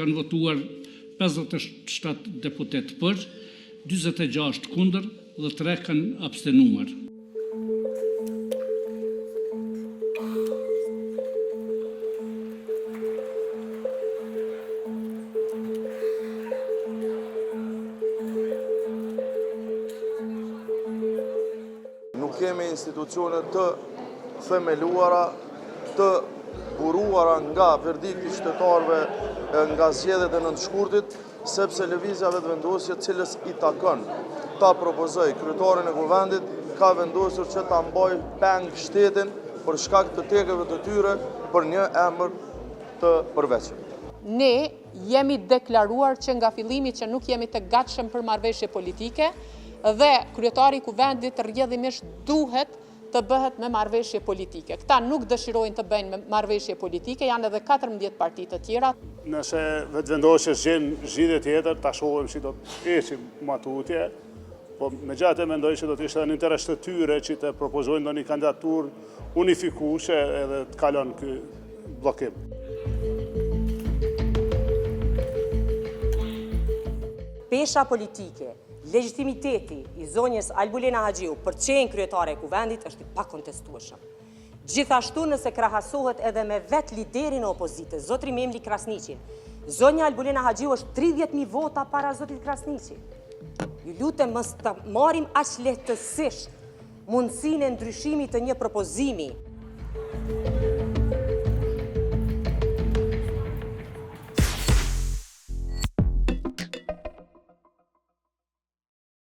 Kanë votuar 57 deputetë për, 46 kundër dhe 3 kanë abstenuar. Nuk kemi institucione të themeluara, të buruara nga verdikti i qytetarëve nga zgjedhjet e 9 shkurtit, sepse Lëvizja Vetëvendosje cilës i takon ta propozojë kryetarin e Kuvendit, ka vendosur që ta mbajë peng shtetin për shkak të tekeve të tyre për një emër të përveçëm. Ne jemi deklaruar që nga fillimi që nuk jemi të gatshëm për marrëveshje politike dhe kryetari i Kuvendit rrjedhimisht duhet të bëhet me marrëveshje politike. Këta nuk dëshirojnë të bëjnë marrëveshje politike, janë edhe 14 parti të tjera. Nëse Vetëvendosje s'gjen zgjidhje tjetër, ta shohim si do të ecim ma tutje, po megjithatë mendoj që do të ishte në interes të tyre që të propozojnë ndonjë kandidaturë unifikuese edhe të kalon ky bllokim. Pesha politike, Legjitimiteti i zonjës Albulena Haxhiu për të qenë kryetare e Kuvendit është i pakontestueshëm. Gjithashtu nëse krahasohet edhe me vetë liderin e opozitës, zotri Memli Krasniqin, zonja Albulena Haxhiu është 30.000 vota para zotit Krasniqi. Ju lutem mos ta marrim aq lehtësisht mundësinë e ndryshimit të një propozimi.